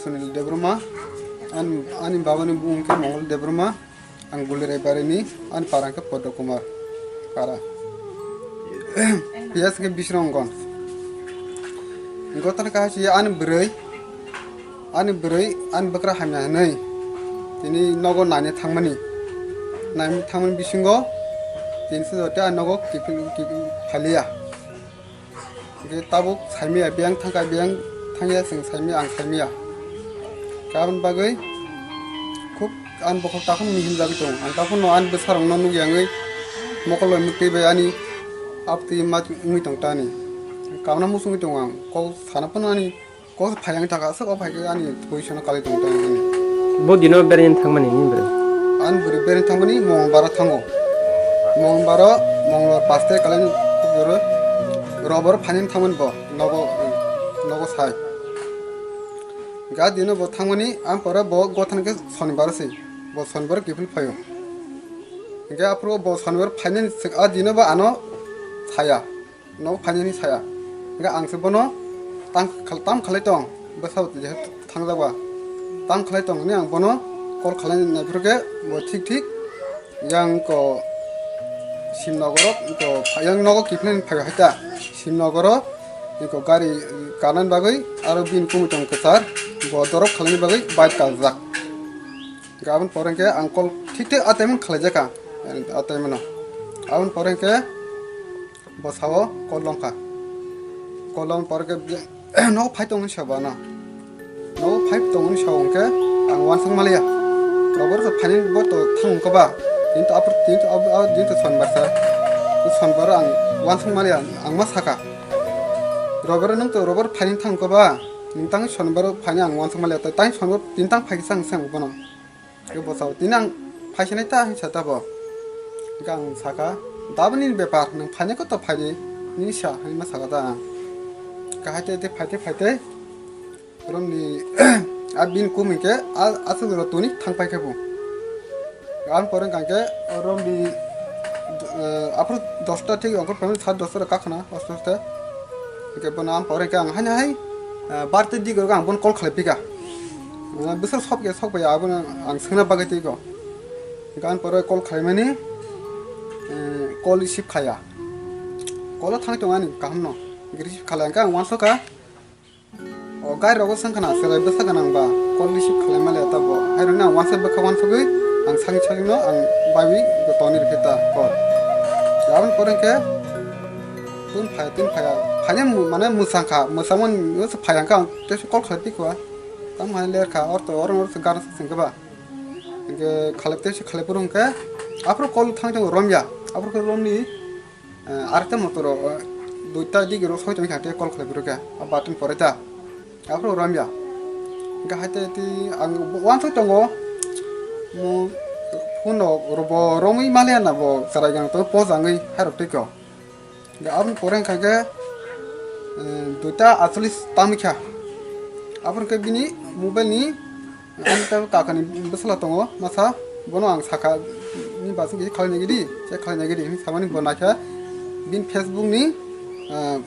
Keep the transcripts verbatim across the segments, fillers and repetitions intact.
Sunil Debbarma, ani, ani babani bumung khe Mongol Debbarma, ang Gulirai barini, ani para khe Padma Kumar para. P S khe Bisramganj. Gotana kaisa ani bwrwi, ani bwrwi, ani bwkra hamya hinwi tini nogo naina thangmani. Naina thangmani bisingo tini se jote ani nogo kiphil, kiphil phaliya. Hingke tabuk saimaya, biyang thangkha, biyang thangya, chwng saimaya, ang saimaya. Aboni bagwi khub ani bokhok takhuk ni hinjagwi tongo. Ang takhukno ani bwsarokno nukya wngwi mokol bai mwktwi bai ani aptwi ma wngwi tong ta ani. Kamna muchungwi tongo ang, kok sana phano ani kok phai ang thaka, aswk o phai khe ani position o kalai tong ta ani. Bo dino bereng thangmani ni bwrwi? Ani bwrwi bereng thangmani Mongolbar o thango. Mongolbar o, Mongolbar paste kalai ni bwrwi Robar o phainani thangmani bo. Nogo, nogo sai. Ga dino bo thangmani, ang pore bo gothan khe Sonibar se. Bo Sonibar kiphil phaio. Hingke aphuru bo Sonibar phainani sek a dino bo ano saya. Nogo phainani saya. Hingke ang se bono tam khal-, tam khalai tong. Bwsao jehe thangjak ba. Tam khalai tong hwnwi ang bono call khalai naiphuru khe bo thik thik yang ko Simnogoro ko yang nogo kiphilni phai hai ta. Simnogoro ko gari kanan bagwi aro bini kumui tong kwchar bo dorop khalani bagwi bike kaljak. Aboni pore hwnkhe ang call thik thik a time khalai jaka. A time no. Aboni pore hwnkhe bo sao call longkha. Call long pore khe nogo phai tongmani sabo ano. Nogo phai tongmani sabo hwnkhe ang uansuk maliya. Robar khe phainani bo to thang wngkha ba. Tini to apor, tini to abo, abo, tini to Sonibar sa. Sonibar ang uansuk maliya, ang ma saka. Robar nwng to Robar phainani thang wngkha ba. Nwng tang Sonibar phainani ang uansuk maliya. Tei tang Sonibar tini tang phai khe sang sang bono. Khe bwsao tini ang phaisinai ta hinwi sa ta bo. Hingkhe ang saka, "Daboni bepar, nwng phainai khe to phaidi," hinwi sa, hinwi ma saka ta ang. Kahai tei tei phai tei phai tei romni a bini kumui khe a aswk jora toni thang pai khe bo. Ang pore hwnkha khe romni, eh, aphuru dosta thik ongkhor phaimani, sat dosta rok kakhwna, osto osto. Hingkhe bono ang pore hwnkhe ang haino hai, eh, bar tei dik rok ang bono call khalai phika. Bwswk sok ya, sok bai abono ang swngna bagwi twi kho. Gan pore call khaimani, eh, call receive khaya. Call o thang tong ani kaham no. Receive khalai ang uansukha. O gari rogo swngkhana, chwrai bwsa gwnang ba call receive khalai male tabo. Hai rokni ang uansa bwkha uansugwi ang sagi sagi no ang baiwi toni rikhe ta call. Aboni pore khe tun phaya, tun phaya. Phanya mu-, mane mwsangkha, mwsangmani phaya khe ang teisa call khalai tikwa. Tamo hai lerkha, orto, oro, oro, se gana se sengkhe ba. Hingke khalai tei se khalai phuru hingke aphuru call thang tongo romya. Aphuru khe romni, eh, arta motor, eh, duita digi ro soi tongkha tei call khalai phuru khe. A button pore ta. Aphuru romya. Hingke hai tei tei ang uansuk tongo. Mo phone rok bo romwi maliya na bo chwrai gang to pojangwi hai rok tei kho. Hingke aboni pore hingkha khe, eh, duita atcholish tamo kha. Aboni khe bini mobile ni, ani tabuk kakani bwsala tongo, masa bono ang saka, "Ni basing khe khalai nai gidi, check khalai nai gidi," hinwi samani bo naikha bini Facebook ni, eh,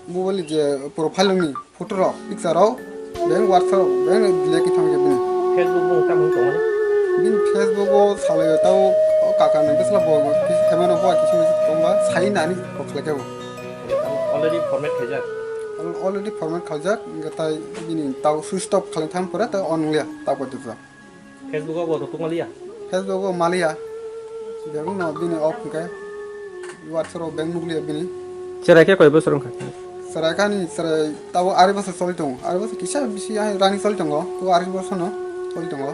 mobile ni je profile ni. Photo rok, picture rok, beng WhatsApp rok, beng delete khe thangkhe bini. Facebook bo tamo wng tongmani? Bini Facebook o salai o tao o kaka ni bwsla bo kisa khaimano bo kisa misa tongba sai nani kok khlai khe bo. Already format khaijak? Al-, already format khaijak, hingkhe tai bini tao switch off khlai thang pore tao on wngya, tao bo tubsa. Facebook o bo rwtwk maliya? Facebook o maliya. Bebak no bini off hwnkhe. WhatsApp o beng nukliya bini. Cherai khe koi bosor wngkha? Cherai kha ni cherai tabo ari bosor choli tongo. Ari bosor kisa bisi hai rani choli tongo. Tabo ari bosor no choli tongo.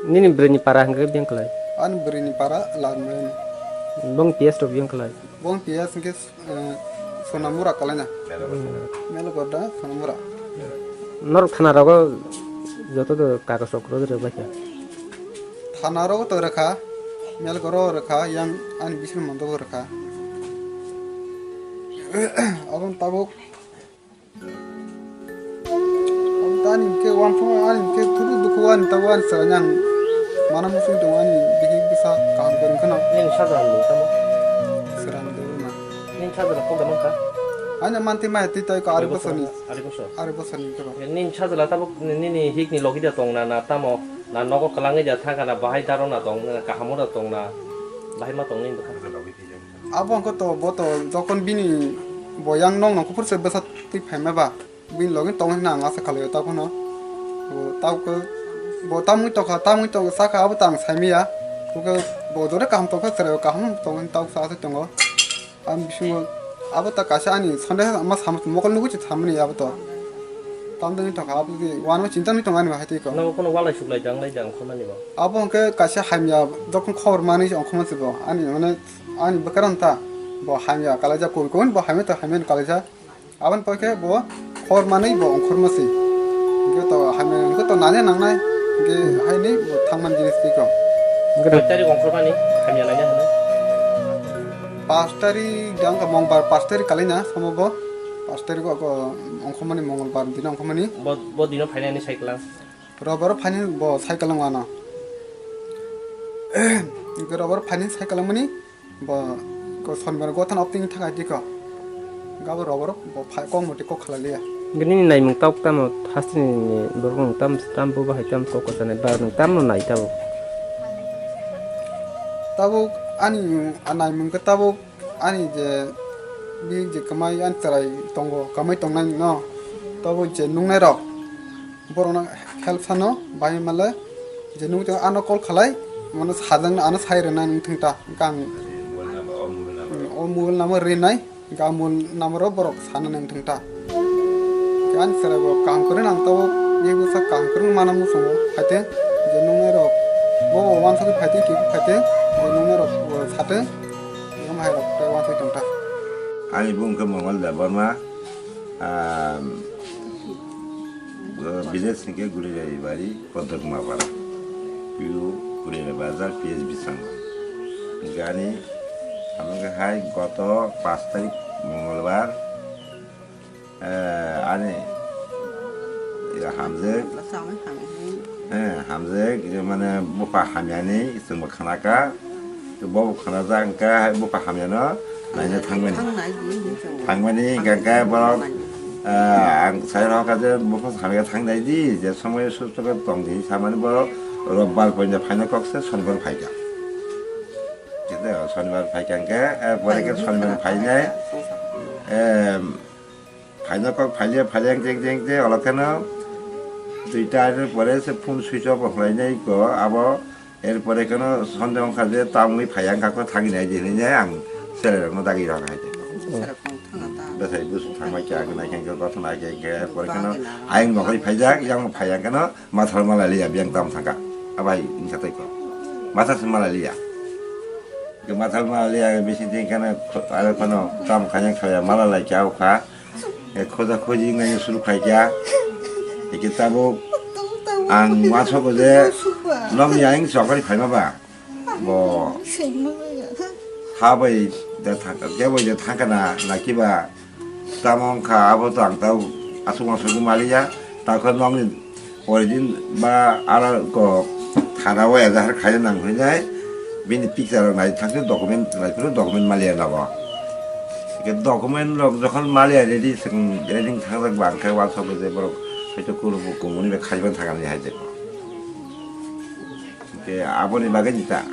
Nini bwrwi ni para hwnkhe beng kwlai? Ani bwrwi ni para Larmai ni. Bong P S rok beng kwlai? Bong P S hwnkhe Eh, Sonamura kalaina. Hmm. Melo gorda Sonamura. Norok thana rogo joto do kagoj rok rw rw baikha. Thana rogo to rwkha, mel goro rwkha, yang ani bising mondo bo rwkha. Aboni tabuk Tani hwnkhe uansukma ani hwnkhe thuru dukhu ani tabuk ani chwraini ang mana muchung tongo ani bihik bwsa kaham kwrwng kheno. Nini sajla ni mung tamo? Chwraini Debbarma. Nini sajla kok da mankha? Ani manti mai twi twi ko ari Koi bosor ni. Bosor? Ari bosor. Ari bosor ni ko. Nini sajla tabuk nini hik ni logi da tong na, na tamo, na nogo kwlangwi da thangka na bahai daro na tong na, kahamo da tong na, bahai ma tong nini bwkha. Abo wngkha to bo to jokon bini bo yang nong nong kuphur se bwsa twi phaima ba. Bini logi tong hwnna ang asa khalai o ta phano. Bo tau ko bo tamwi tokha, tamwi tokha saka abo ta ang saimaya. Kuke bo jore kaham tokha chwrai o kaham tong hwn tau sa asa tongo. Ang bisingo abo ta kaisa ani sonde ma sam mokol nugui se samani abo to. Tamdani tokha abo di wano chinta ni tong ani bahai tiko. Nogo kono walai suklai jang lai jang khomani bo. Abo hwnkhe kaisa hamya jokon khobor mani se ongkhorma se bo. Ani mane ani bwkaran ta bo hamya kalaijak koi koi bo hamya to hamya kalaijak. Aboni pore khe bo khor manwi bo ongkhorma se. Hingke to hamya hingke to nanya nangnai. Hingke haini bo thangmani jinis twi kok. Hingke to Koi tarik ongkhormani hamya nanya hwnwi? Pas tarik jang ka mongbar pas tarik kalina somo bo. Pas tarik o ko ongkhormani mongolbar dino ongkhormani. Bo, bo dino phainani cycle ang. Robar phaini bo cycle ang wano. Hingke robar phaini cycle ang mani. Bo ko sonbar gothan opting thakai diko. Gabo roborok bo phai kok moti kok khalaliya. Bini naimung tabuk tamo hasteni ni borok tam tam bo bahai tam kok kosane ba nung tamno nai tabuk. Tabuk ani naimung ke tabuk ani je bi je kamai an chwrai tongo kamai tongnai no tabuk je nungnai rok. Borokno help sano bai male je nugwi tongo ano call khalai mano sajang ano sai rwna nung thung ta hwnkhe ang o mobile number rinai hwnkhe a mobile number o borok sana nung thung ta hwnkhe ani chwrai bo kaham kwrwi nang tabuk ni bwsa kaham kwrwi mana muchungo phaiteng je nungnai rok bo bo wansugwi phaiteng kiphilwi phaiteng je nungnai rok bo sateng. Emo hai rok tei wansai tong ta. Ani bung khe Mongol Debbarma, ah, village hingke Gurirai Bari, Kodokma Para, P U Gurirai Bazar, P S B Sangma. Gani, amang hai goto pas tarik Mongolbar, Eh, ani, ya, hamjek. Eh, hamjek, ya, mane, bupha hamyani, chwngbo khanaka. Bobo khanajak, hwnkhe, hai bupha hamyano, naina thangmani. Thangmani, hwnkhe, borok, eh, ang sai rokha je, bupha hamya thangnai di, je somoy susto khe tong di, samani borok, robbar poina phaina kok se, sonibar phaikha. Khe, sonibar phaikha, hwnkhe, eh, pore khe sonibar phainai, eh, Phaina kok phaile, phaile ang jeng jeng je, olo kheno duita ni pore se phone switch off khlainai ko, abo er pore kheno sonde wngkha je tamni phai ang kha ko thangwi nai di hinwi ang serai rokno dagi rok hai de. Bwsai busu thangma kya gnai khe gotho nai khe pore kheno ayang nokoi phaijak, yang phai ang kheno mathal malai liya biyang tam thangkha. Abai wngkha tei ko. Mathal se malai liya. Ke mathal malai liya bising ting kheno aro kheno tam khanyang khaya malai lai kya kha. E khoja khoji wngnaino suru khaikha. Eke tabuk ang uansukgo je nokni ayang chokari phaima ba. Bo ha bai da thangkha, kebo je thangkha na, na kiba tamo wngkha, abo to ang tau aswk uansukgwi maliya. Takhe nokni Pore din ba aro ko thana o ejaher khaina nang hinai bini picture rok nai thangse document nai phuru document maliya nogo. Ke document rok jokhon maliya ready swng ready thangjak ba khe uansukgo je borok haitu kunu bo kumuni bai khaiban thangani hai jebo. Ke aboni bagwi ni ta.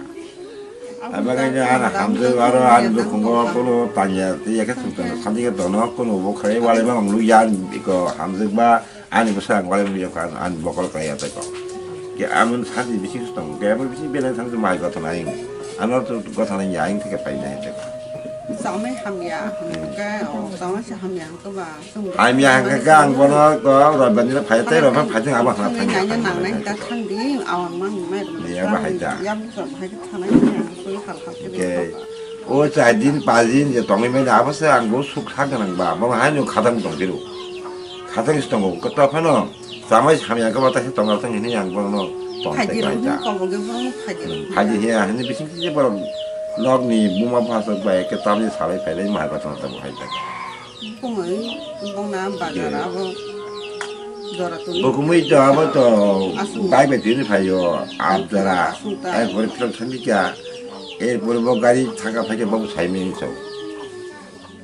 Abagwi ni ano hamjak aro ani bukhungo kunu tanya tei yakhe swng tong santi khe dono kunu bo khlai walai ma nang lu ya iko hamjak ba. Ani bwsa ang walai mung yokha, ani bokol khlai ya tei kok. Ke amun sati bising se tongo, ke amun bising belai thang se mai gotho nai. Ano to gotho nai ya, ang theke pai nai tei kok. Samai hamya, ke, oh, samai se hamya, ang to ba, sung. Hamya hangka ka ang bono ko, roibani phai tei roibani phai tei abo hana thang. Nanya nang nai ka thang ding, awan man mai. Ya ba hai ta. Ya bu sa hai ka thang nai, ya, sung hal hal ke. Ke, o char din, pas din je tongwi mai da, abo se ang bo suk thang nang ba, bo hai no khatang tong biru. Khatang se tongo, kota phano. Chamai samya khe bata khe tongo tong hini ang bono tong Phaidi tei rok kaita. Ni kobo ge bono phaidi rok. Phaidi hiya hini bising khe borok nok ni buma phasok bai khe tamni salai phailai ma ba tong tong hai ta. Bumui bongna bazar abo jora tuni. Bukumui to abo to Asung. Bai bai tini phaio abdara. Asung ta. Ai bori philok thambi kya. E bori bo gari thangka phaikhe bo sai mini so.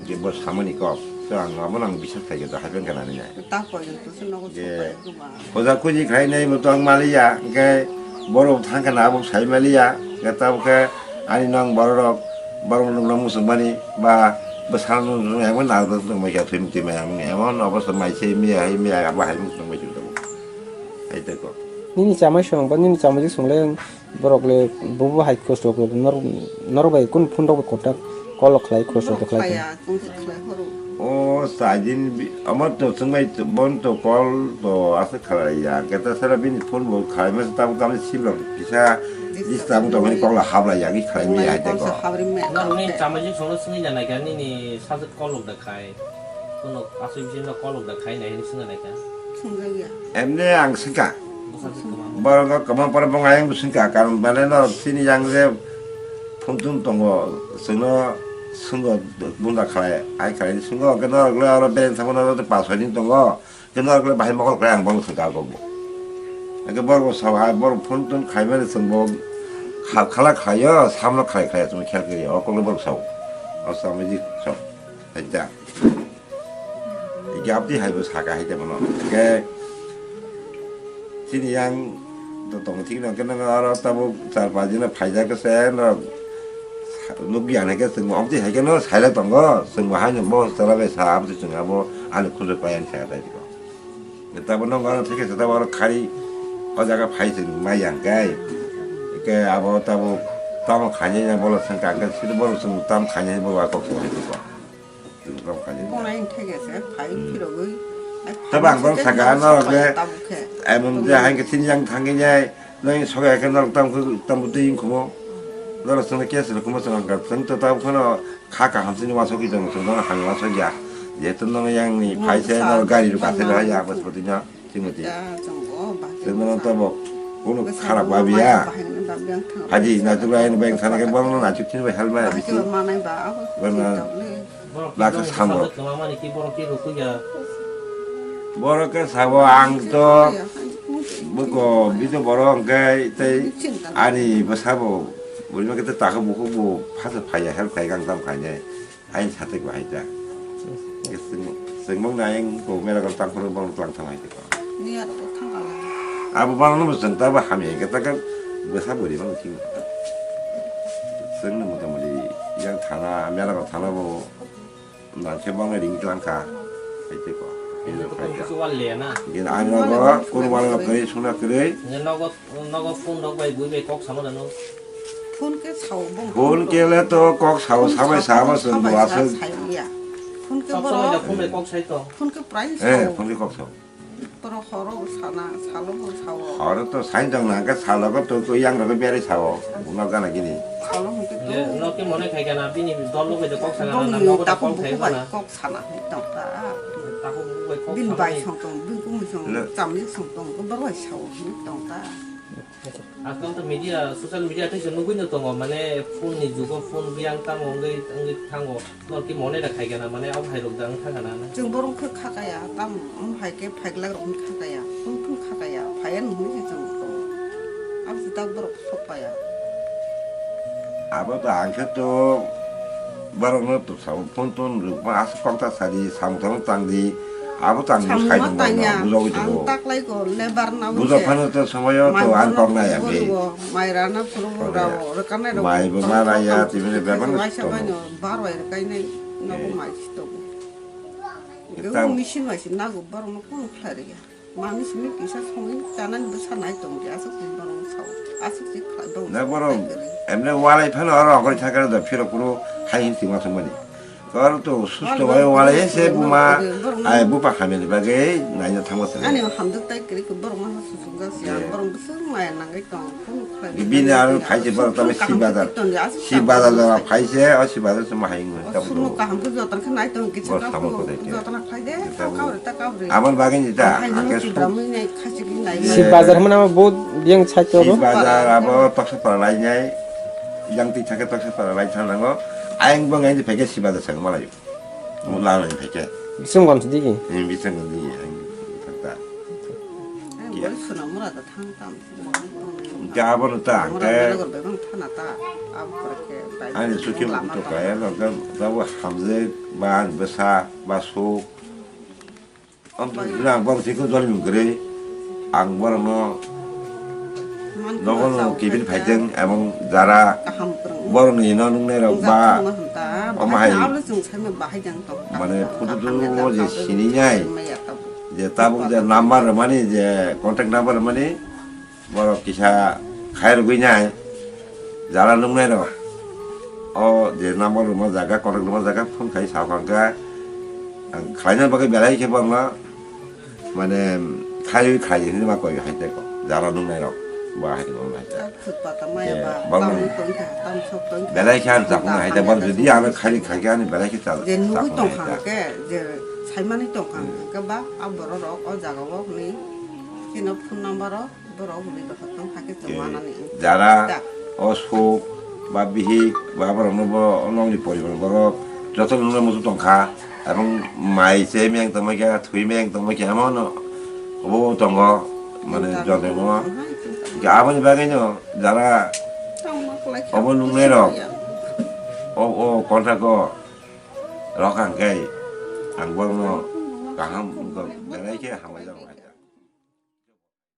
Je bo samani kok. To ang abo nang bisar khai khe to haiben kana ni nai. Ta koi to se nogo Je, sopai kuma. Hoja kuji khai nai bo to ang maliya, hingke borok thang kana abo sai maliya, hingke ta khe ani nang borok, borok nang nang musung mani, ba bwsang nang nang emo nang nang nang mai kha thwi mukti mai ang emo no bo sai mai se miya hai miya abo hai muk nang mai chuk tabuk. Hai te ko. Nini chamai song ba nini chamai song le Borok le bobo hai kosto khe norok, norok bai kun phone rok bai contact call rok khlai kosto khe khlai. Khlaiya, tong se khlai horo. O sajin bi-, amar to chwngbai to, bon to call to aswk khlaiya. Keta sara bini phone bo khlai masa tabuk tabuk silok kisa disturb tongmani kok la hablaiya, khlai maya hai teko. Norok ni chamai song no swngwi nanai kha, nini sajwk call rok da khai. Kuno aswk bising no call rok da khai nai hinwi swngna naikha. Swngjakya. Emne ang swngkha. Bwsajwk kwma. Borok kwma pore bo ayang bo swngkha, karon belai norok chini yang je phone tun tongo, chwngno swngno bunda khlai, hai khlai swngno, hwnkhe norok le oro bereng thangmano oro pash soi din tongo, hwnkhe norok le bahai mokol khlai ang bono swngkha kok bo. Hwnkhe borok bo sao hai borok phone tun khaimani chwngbo kha-, khala khlaio, samno khlai khlai chwngno khel kwrwi, o kokno borok sao. O samajik sao. Haida. Gabdi hai bo saka haida bono. Ke chini yang to tong thik no ke no aro tabo char pach din phaijak ke se no nugya ne ke chwng omti hai ke no saila tongo. Chwng bo hai no bo chala be sa amti chwng abo ani khunju payan sa dai ko. Tabo no aro thik se tabo aro khari o jaga phai chwng mai yang kai. Ke abo tabo tamo khani na bolo chwng ka ke sir bolo chwng tam khani bo wa kok ko. Tei bang kha jani. Konai thege se phai phirogwi. Tei bang bang saka norok le emon je hai khe sini yang thangwi nai, nai sogai khe norok tam khe tam bwtwi wng khumo. Norok chwngno khe se rwkhumo chwng kha chwng to tam kheno kha kaham sini uansugwi tongo chwng nono hamya uansukya. Jehetu nono yang ni phai se norok gari rok asai bahai ya bwswk bwtwi no. Srimati. Chwngno tabok kunu kharap babiya. Haji naitugla ayang bayang sana khe borokno naituk sini bai helma ya bisi. Borokno laksa sambo. Borok khe sabo ang to buko bijo borok hwnkhe tei ani bwsabo burima khe tei takhuk bukhuk bo phasa phaiya help khai gang tam khainai. Aini sathai bo hai ta. Chwng, chwng mung na ayang bo mera kal tang phuru bang tlang thang hai ta. Ni aro thang kala. Abo bang no chwng ta ba hamya khe ta khe bwsa bwrwi bang thing. Chwng no mota moti yang thana mera kal thana bo nang khe bang ring tlang kha. Hai te ko. Ini to hai ta. Kung su wal le na. Gin ano go kun wal no kri suna kri. Nogo phone rok bai bui bai kok samo da no. Phone khe sao bo. Phone khe le to kok sao sabai samo chwng bo aswk. Phone khe boro. Phone bai kok sai to. Phone khe prai sao. Eh, phone khe kok sao. Toro horo sana, salo bo sao. Horo to sai jong na khe salo ko to ko yang ro berai sao. Uno gana gini. Salo hwnkhe to. No ke mone khai gana bini dol lo bai kok sana na nogo ta kok khai gana. Kok sana tong ta. Bin bai song tong, bin kumi song, chamli song tong, boro bai sao tong ta. Ajkal to media, social media tei se nugui no tongo, mane phone ni jugo, phone biyang tamo wngwi, wngwi thango. Nor ki mone da khai gana, mane abo hai rok da wng kha gana na. Chwng borok khe kha kaya, tam, um, hai khe phaiglak rok kha kaya, phone phone kha kaya, phaiya nungni se chwng tongo. Abo se tak borok sok paya. Abo to ang khe to borok no to sao phone ton rwkma aswk kok ta sadi samung tangma tangdi abo tang samung sai ma tong tangya bujogwi ang tongo. Taklai ko lebar na bujok phano to somoyo to ang kok na ya bi. Mai rana phuru rao rwkanai rok mai bo ma raya tibini bebak no waisa bai no bar bai rwkainai nogo mai si togo. Ebo machine bai si nago borok no kunu khlai rwya. Mami simi kisa songwi chanani bwsa nai tong di, aswk si borok sao, aswk si khlai dong. Na borok emne walai phano oro okori thakar da phirok kunu hai hin tingma thangmani. Kor to susto bai walai se buma ai bupa khamini bagwi naina thangma thang. Ani hamduk tai kri ko borok ma susuk jak sia, borok bwswk maya nangwi tong. Bini aro phaise borok tamo si bazar. Si bazar jora phaise, o si bazar se mahai wngwi tamo. Sumo kaham khe jotor khe nai tong kisa kaphuru jotor khlai de, ta kaphuru ta kaphuru. Aboni bagwi ni ta, hake suk. Si bazar hwnma bo biyang side o. Si bazar abo toksa para lai nai, yang twi thake toksa para lai thang nango. Ayang bo ngai phai khe si bazar sang malai. Mo la nai phai khe. Bising gon sidi ki? Ni bising gon di, ang thak ta. Oi, swnam mura da thang tam. Hwnkhe abono ta hwnkhe ani sukhe buto kaya no hwnkhe tabo hamjak ba ang bwsa ba suk. Ang borok thwikheno joli mung kwrwi ang borokno nogo no kebin phaijak ebong jara borokni no nuknairok ba omo hai mane photo je sinijak je tabuk je number rwmani je contact number rwmani borok kisa khai rwgwi nai jara nuknairok o je number rwma jaga contact rwma jaga phone khai sa kha ang khlaina bagwi belai khe borokno mane khai khai hinwi ma koi hai tei ko jara nuknairok ba hai ko hai tei. Bang belai khe ang chakna hai tei bor jodi ang khai khai khe ani belai khe chal je nugwi tong kha ke je saimani tong kha ke ba a borok rok o jaga o ni kino phone number o borok hwnwi dophar tong kha ke chwng manani. Jara o suk ba bihik ba borok no bo nokni poribar borok joto nungna muchung tong kha ebong mai se meng tongma khe thwi meng tongma khe amo no obo tongo mane joto no. Aboni bagwi no jara obo nungnai rok o o contract o rok ang khe ang borok no kaham belai khe hambai jago.